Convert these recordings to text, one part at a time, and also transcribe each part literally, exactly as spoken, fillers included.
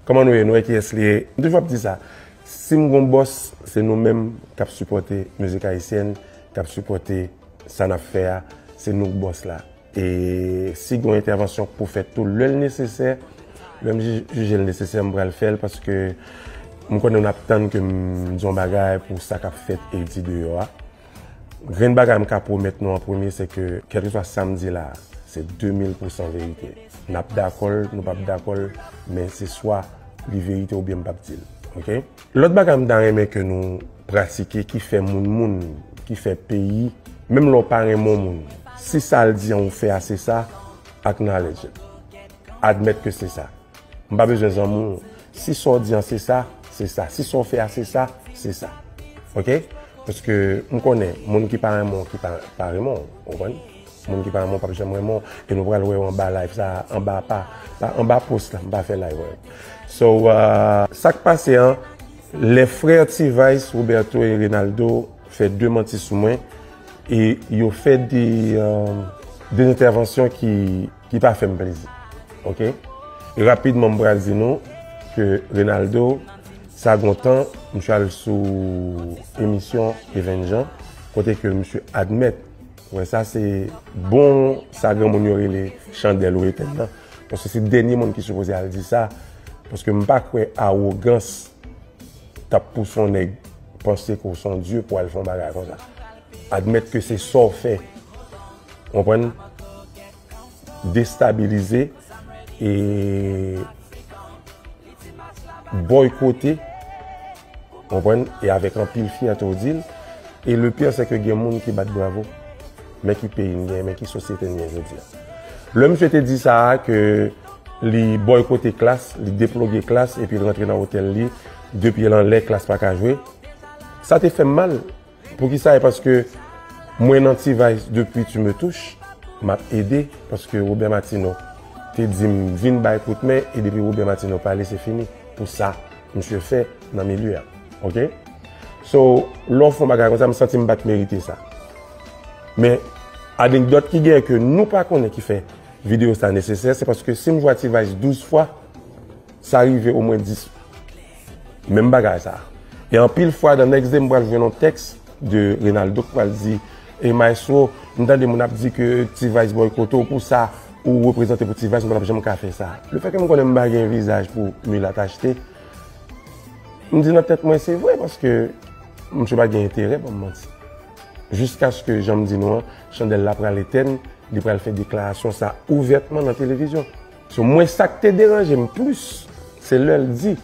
Kòman nou ye? Nou wè kiyès li ye? M toujou ap di sa. Si m gon bòs, se nou menm k ap sipòte mizik ayisyèn, k ap sipòte sa n ap fè a. Se nou k bòs la. E si gon entèvansyon k pou fèt tou, lè l nesesè, lè m ji- jije l nesesè, m pral fè l paske m konnen n ap tann ke m di yon bagay pou sa k ap fèt e di deyò a. Grenn bagay m ka pwomèt nou an premye, se ke kèlkeswa sa m di la, se de mil pousan verite. N ap dakò l, nou p ap dakò l, men se swa li verite oubyen m p ap di l. Oke? Lòt bagay m ta renmen ke nou pratike ki fè moun moun, ki fè peyi, menm lè w pa renmen yon moun, si sa l di an ou fè a se sa, acknowledge it. Admèt ke se sa. M pa bezwen zanmi w. Si sa w di an se sa, se sa. Si sa w fè a se sa, se sa. Oke? Paske m konnen moun ki pa renmen w, ki pa, pa renmen w. Ou konprann? Moun ki pa renmen w p ap janm renmen w. E nou pral wè yo anba live sa, anba pa, pa anba post la, m pa fè live wè. So, uh, sa k pase an, lè frè T-Vice, Roberto e Renaldo fè de manti sou mwen, e yo fè de, uh, de entèvansyon ki, ki pa fè m plezi. Oke? E rapidman, m pral di nou ke Renaldo, sa gon tan, misye al sou emisyon Even Jean, kote ke misye admèt, wè sa se bon, sa granmoun yo rele chandèl ou etèn nan. Paske se dènye moun ki sipoze al di sa, paske m pa kwè awogans t ap pouse yon nèg panse ke w se yon dye pou al fè yon bagay konsa. Admèt ke se sa w fè. Konprann? Destabilize e bòykote. Konprann? E avèk anpil fyète w di l. E le pire, se ke gen moun ki bat bravo. Men ki peyi n gen, men ki sosyete n gen jodi a. Lè misye te di sa a, ke li bòykote Klass, li deploge Klass, epi l rantre nan otèl li, de pye l anlè, Klass pa ka jwe. Sa te fè m mal. Poukisa? E paske mwen nan T-Vice depi Tu me touches, m ap ede, paske Robert Martineau te di m vin bay kout men, e depi Robert Martineau pale, se fini. Pou sa misye fè nan milye a. Oke? So, lè w fè yon bagay konsa, m santi m pa t merite sa. Men, anekdòt ki genyen ke nou pa konnen ki fè videyo sa nesesè, se paske si m jwe a T-Vice douz fwa, sa rive omwen dis. Menm bagay sa. E anpil fwa, the next day, m pral jwenn yon tèks de Renaldo k pral di, e Maestro, m tande moun ap di ke T-Vice bòykote w pou sa, ou reprezante pou T-Vice, m pa t ap janm ka fè sa. Le fè ke m konnen m pa gen vizaj pou milat achte, m di nan tèt mwen, se vre, paske misye pa gen enterè ban m manti. Jiskaske, jan m di nou an, chandèl la pral etèn, li pral fè deklarasyon sa ouvètman nan televizyon. So, mwen, sa k te deranje m plis, se lè l di,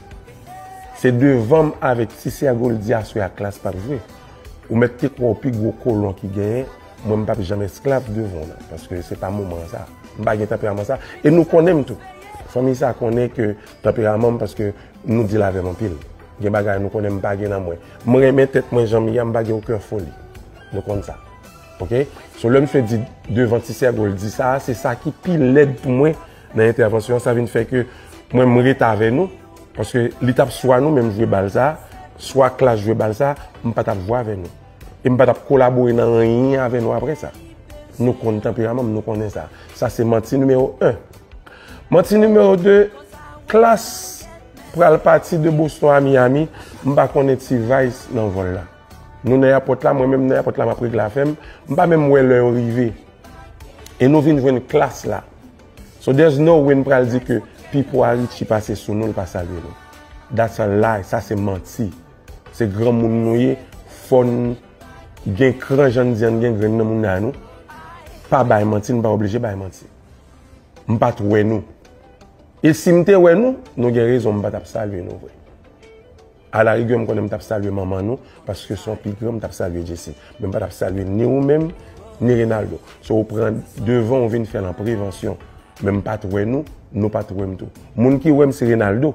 se devan m avèk Ti Sègo l di aswè a Klass p ap jwe. Ou mèt te kwè w pi gwo kolon ki genyen, mwen, m p ap janm esklav devan w nan, paske se pa moman sa. M pa gen tanperaman sa. E nou konnen m tou. Fanmi sa konnen ke tanperaman m, paske nou deal avè m anpil. Gen bagay nou konnen m pa gen nan mwen. M renmen tèt mwen jan m ye a, m pa gen okenn foli. Nou konn sa. Oke? So, lè misye di devan Ti Sègo l di sa, se sa ki pi lèd pou mwen nan entèvansyon an. Sa vin fè ke mwen, m ret avè nou, paske li t ap swa nou menm jwe bal sa, swa Klass jwe bal sa, m pa t ap jwe avè nou. E m pa t ap kolabore nan anyen avè nou apre sa. Nou konn tanperaman m, nou konnen sa. Sa se manti nimewo en. Manti nimewo de, Klass pral pati de Boston a Miami, m pa konnen T-Vice nan vòl la. Nou nan èpòt la, mwen menm nan èpòt la, m ap regle afè m, m pa menm wè lè yo rive. E nou vin jwenn Klass la. So there's no way n pral di ke Pipo a Richie pase sou nou, l pa salye nou. That's a lie, sa se manti. Se granmoun nou ye, fò n gen kran jan n di an, n gen grenn nan moun nan nou. Pa bay manti, n pa oblije bay manti. M pa t wè nou. E si m te wè nou, nou gen rezon, m pa t ap salye nou vre. Alarigè, m konnen m t ap salye manman nou, paske se yon pi gran, m t ap salye Jesse. Men m pa t ap salye ni ou menm, ni Renaldo. So, ou pran devan, ou vin fè l an prevansyon. Men m pa t wè nou, nou pa t wè m tou. Moun ki wè m, se Renaldo.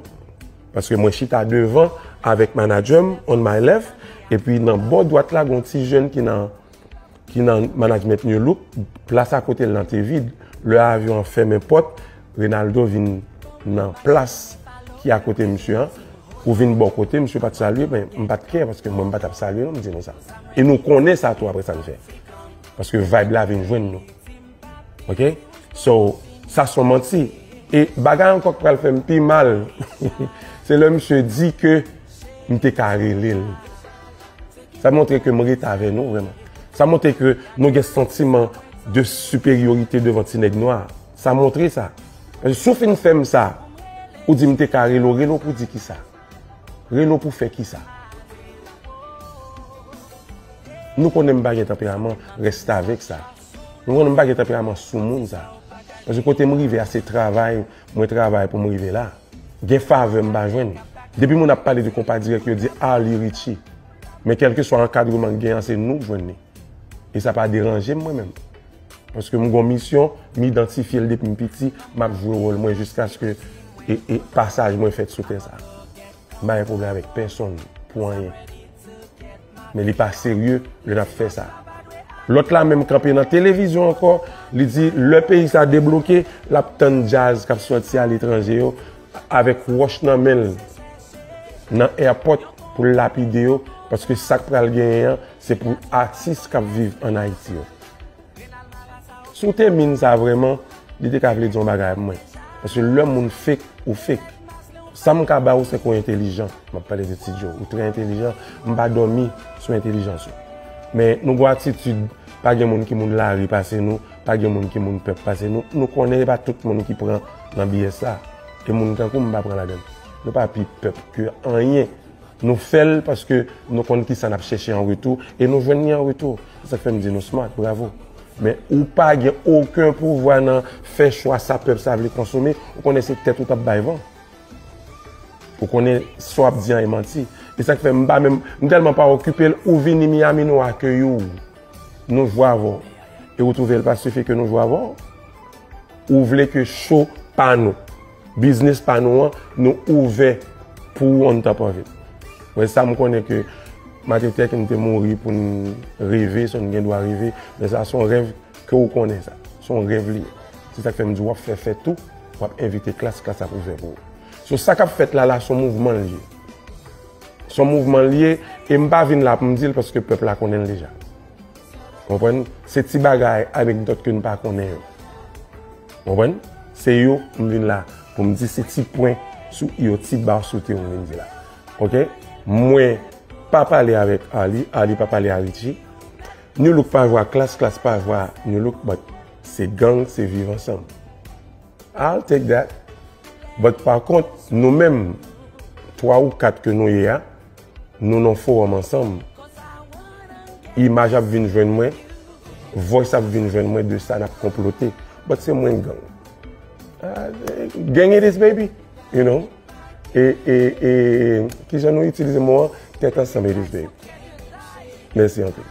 Paske mwen chita devan avèk manadjè m, on my left, epi nan bò dwat la, gen yon ti jèn ki nan ki nan management New Look, plas akote l lan te vid. Lè avyon an fèmen pòt, Renaldo vin nan plas ki akote misye an, pou vin bò kote, misye pa t salye, men m pa t kè, paske mwen m pa t ap salye non, m di nou sa. E nou konnen sa tou apre sa n fè. Paske vibe la vin jwenn nou. Oke? So, sa se yon manti. E bagay ankò k pral fè m pi mal, se lè misye di ke m te ka rele l. Sa montre ke m ret avè nou vrèman. Sa montre ke nou gen santiman de siperyorite devan ti nèg nwa. Sa montre sa. Paske si w fin fè m sa, ou di m te ka rele w, rele w pou di kisa? Rele w pou fè kisa? Nou konnen m pa gen tanperaman restavèk sa. Nou konnen m pa gen tanperaman soumoun sa. Paske kote m rive a, se travay, mwen travay pou m rive la. Gen favè m pa jwenn. Depi moun ap pale de konpa dirèk, yo di Arly Richie. Men kèlkeswa ankadreman k gen an, se nou k jwenn li. E sa pa deranje m mwen menm. Paske m gon misyon, m idantifye l depi m piti, m ap jwe wòl mwen jiskaske e, e pasaj mwen fèt sou tè sa. M pa gen pwoblèm avèk pèsonn pou anyen. Men li pa serye lè n ap fè sa. Lòt la menm kanpe nan televizyon ankò, li di lè peyi sa debloke, l ap tann djaz k ap sòti aletranje yo avèk wòch nan men l nan airport pou l lapide yo, paske sa k pral genyen an, se pou atis k ap viv ann Ayiti yo. Si w te min sa vrèman, li te ka vle di yon bagay ak mwen. Paske lè moun fake, ou fake. Sa m ka ba ou, se ke w entelijan. M ap pale de Ti Djo. Ou trè entelijan. M pa dòmi sou entelijans ou. Men nou gon atitid, pa gen moun ki moun lari pase nou, pa gen moun ki moun pèp pase nou. Nou konnen se pa tout moun ki pran nan B S sa. E moun tankou m, m pa pran ladan l. Nou pa pi pèp ke anyen. Nou fè l paske nou konn kisa n ap chèche an retou e nou jwenn li an retou. Se sa k fè m di nou smart, bravo. Men ou pa gen okenn pouvwa nan fè chwa sa pèp sa vle konsome, ou konnen se tèt ou t ap bay van. Ou konnen sa w ap di an e manti. E sa k fè m pa menm, m tèlman pa okipe l, ou vini Miami, nou akeyi w. Nou jwe avè w. E ou twouve l pa sifi ke nou jwe avè w? Ou vle ke show pa nou, biznis pa nou an, nou ouvè pou ou on top of it. Mwen sa m konnen ke Martin Luther King te mouri pou n reve, so n gen dwa reve, men sa se yon rèv ke ou konnen sa. Se yon rèv li ye. Se sa k fè m di w ap fè fèt ou, w ap envite klas, klas ap ouvè pou ou. So sa k ap fèt la la, se yon mouvman l ye. Se yon mouvman l ye, e m pa vin la pou m di l paske pèp la konnen l deja. Konprann? Se ti bagay, anekdòt ke n pa konnen yo. Konprann? Se yo m vin la pou m di, se ti pwen sou i yo, ti ba sou ti yo m vin di la. Oke? Mwen pa pale avèk Arly, Arly pa pale a Richie. Nu Look pa jwe a Klass, Klass pa jwe a Nu Look, but se gang, se viv ansanm. I'll take that. But pa kont, nou menm, twa ou kat ke nou ye a, nou nan fowòm ansanm. Imaj ap vin jwenn mwen, voice ap vin jwenn mwen de sa n ap konplote. But se mwen k gang. Ah, gang it is, baby. You know? E, e, e, kijan nou itilize mo an? Tèt ansanm it is, baby. Mèsi anpil.